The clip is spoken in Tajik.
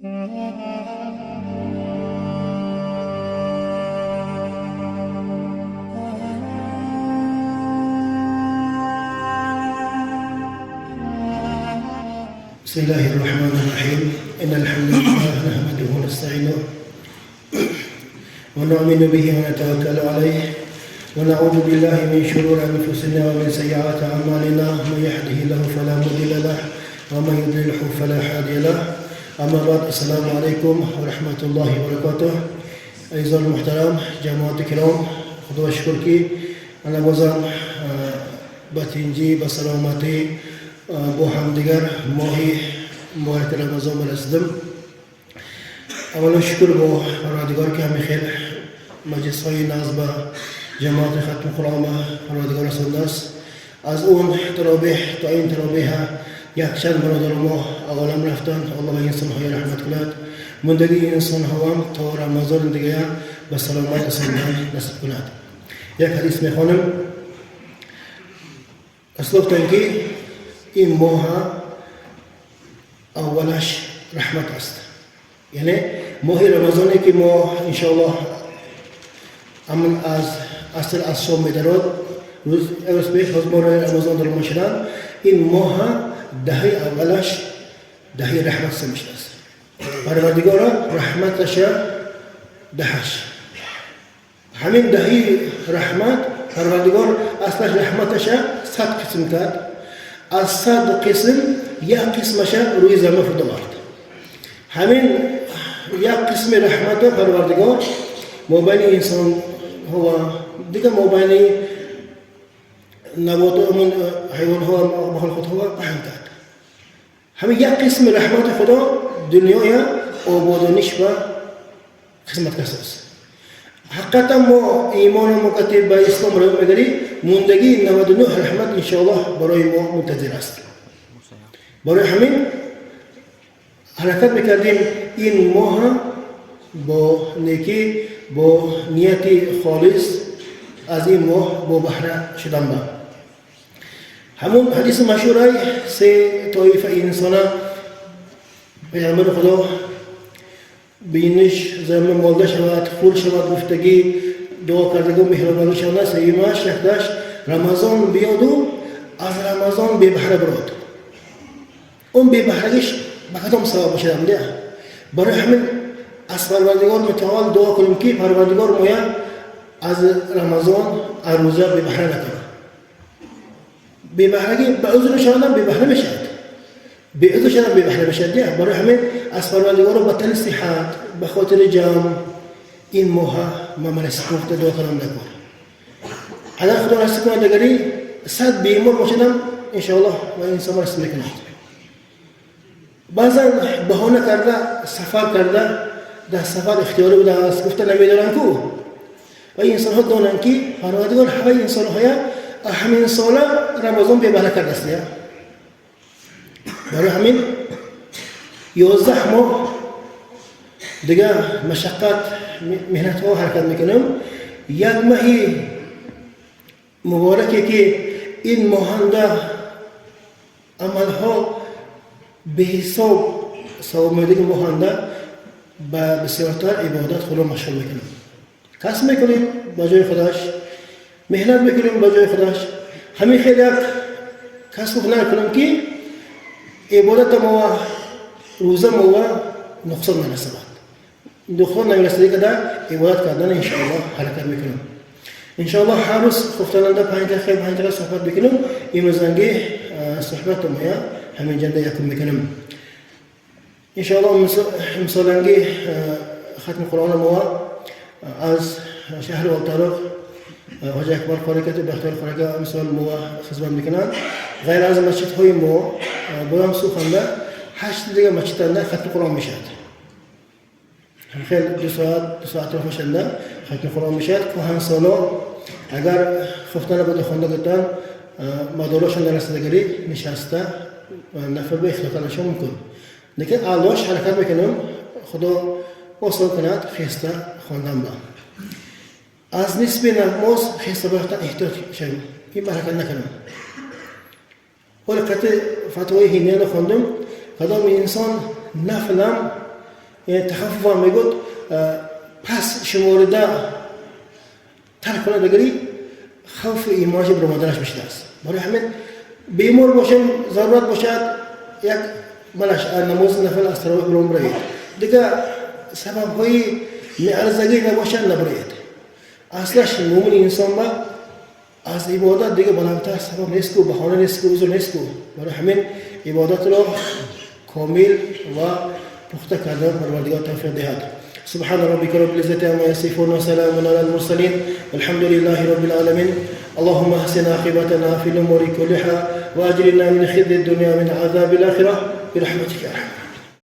بسم الله الرحمن الرحيم. إن الحمد لله نحمده ونستعينه ونؤمن به ونتوكل عليه ونعوذ بالله من شرور أنفسنا ومن سيئات أعمالنا، من يهده الله فلا مضل له ومن يضلله فلا هادي له. أما بعد، السلام عليكم ورحمة الله وبركاته. عزیزان محترم، جماعت کرام، خدا شکر که انا بازم به تینجی به سلامتی با همدیگر ماهی مبارک رمضان رسیدم. اولا شکر با پروردگار که همه خیل مجلس های ناز به جماعت ختم قرآن پروردگار رسانده است. از اون ترابیح تا این ترابیح یک چند برادر ما عالم رفتند، الله به انسان های رحمت کند. مندگی انسان ها هم تا رمضان دیگه به سلامت رساندن نصیب کند. یک حدیث میخوانم. اصلا گفتن که این ماه اولش رحمت است، یعنی ماه رمضانی که ما انشاءالله امن از اصل از شام میدارد، روز روز پیش از ماه رمضان در ما شدن، این ماه دهه اولش دهه رحمت سمشته است. پروردگار رحمتش دهش همین دهه رحمت، پروردگار اصلش رحمتش 100 قسم کرد، از 100 قسم یک قسمش روی زمین فرود آورد. همین یک قسم رحمت پروردگار مابین انسان ها دیگه مابین نبات و حیوان ها و مخلوقات ها پهن کرد. همین یک قسم رحمت خدا دنیای آبادانیش و خدمت کس است. حقیقتا ما ایمان ما به اسلام رو میگری، موندگی 99 رحمت انشاءالله برای ما منتظر است. برای همین حرکت میکردیم این ماه با نیکی، با نیت خالص از این ماه با بهره شدن. با همون حدیث مشهور سه طایفه انسان پیامبر خدا بینش زمین مالده شود، خور شود، گفتگی دعا کردگی مهربانی شود. سیمش یکداش رمضان بیاد و از رمضان بی بهره براد. اون بی بهرگیش به کدام سبب باشد؟ ده برای همین از پروردگار متعال دعا کنیم که پروردگار مویا از رمضان از روزه بی بهره نکنه. بی بهرگی به عذر شدن بی بهره میشد، بی عذر شدن بی بهره میشد. ده برای همین از پروردگار به تن صحت به خاطر جمع این ماه ما مناسب گفته دعا کنم نکن. اگر خدا نصیب کنه دگری 100 بیمار باشدم انشاءالله و انسان رسید میکند. بعضا بهانه کرده سفر کرده، در سفر اختیاری بوده است، گفته نمیدارن کو و انسان ها دانند که پروردگار همه انسان های همین ساله رمضان بی بهره کرده است. برای همین 11 ماه دیگه مشقت مهنت ها حرکت میکنم. یک ماهی مبارکه که این ماهنده عملها به حساب ثواب میده که ماهنده به بسیارتر عبادت خدا مشغول میکنم. کسب میکنیم با جای خودش، مهنت میکنیم با جای خودش، همین خیلی یک کسب هنر کنم که عبادت ما و روزه ما و نقصان نرسد. نقصان نمیرسد که در عبادت کردن انشاءالله حرکت میکنم. انشاءالله هر روز خفتاننده 5 دقیقه 5 دقیقه صحبت میکنم. امروزانگی صحبت ما همین جنده یکم میکنم انشاءالله. امسالانگی ختم قرآن ما از شهر والطارق حاج اکبر قاری که بختیار قاری امسال ما خدمت میکنن. غیر از مسجد های ما بودم سوخنده 8 دیگه مسجد ختم قرآن میشد. خیلی 2 ساعت 2 ساعت رو میشنده ختم قرآن میشد. کهن سالا اگر خفتن بود خونده گفتن مداراشون در رسیدگی نشسته نفر به اختلاف ممکن، لیکن اعلاش حرکت میکنم، خدا آسان کند خسته خواندن با از نصف نماز خسته برفتن احتیاط شویم، این حرکت نکنم. ولی قطع فتوای هندیان خوندم، کدام انسان نفلم Тахаффуф мегӯяд, пас шуморида тарк кунад, дигари хавфи имонаш баромаданаш мешудааст. Барои ҳамин бемор бошем, зарурат бошад, як малаш намози нафл аз тарових биром биравед. Дигар сабабҳои меарзагӣ набошад, набироед. Аслаш муъмин инсон ба аз ибодат дига баландтар сабаб нест ку, баҳона нест ку, узр нест ку. Барои ҳамин ибодатро комил ва пухта кардан Парвардигор тавфиқ диҳад. سبحان ربك رب العزة عما يصفون وسلام على المرسلين والحمد لله رب العالمين. اللهم احسن عاقبتنا في الأمور كلها وأجرنا من خزي الدنيا، من عذاب الآخرة، برحمتك يا أرحم.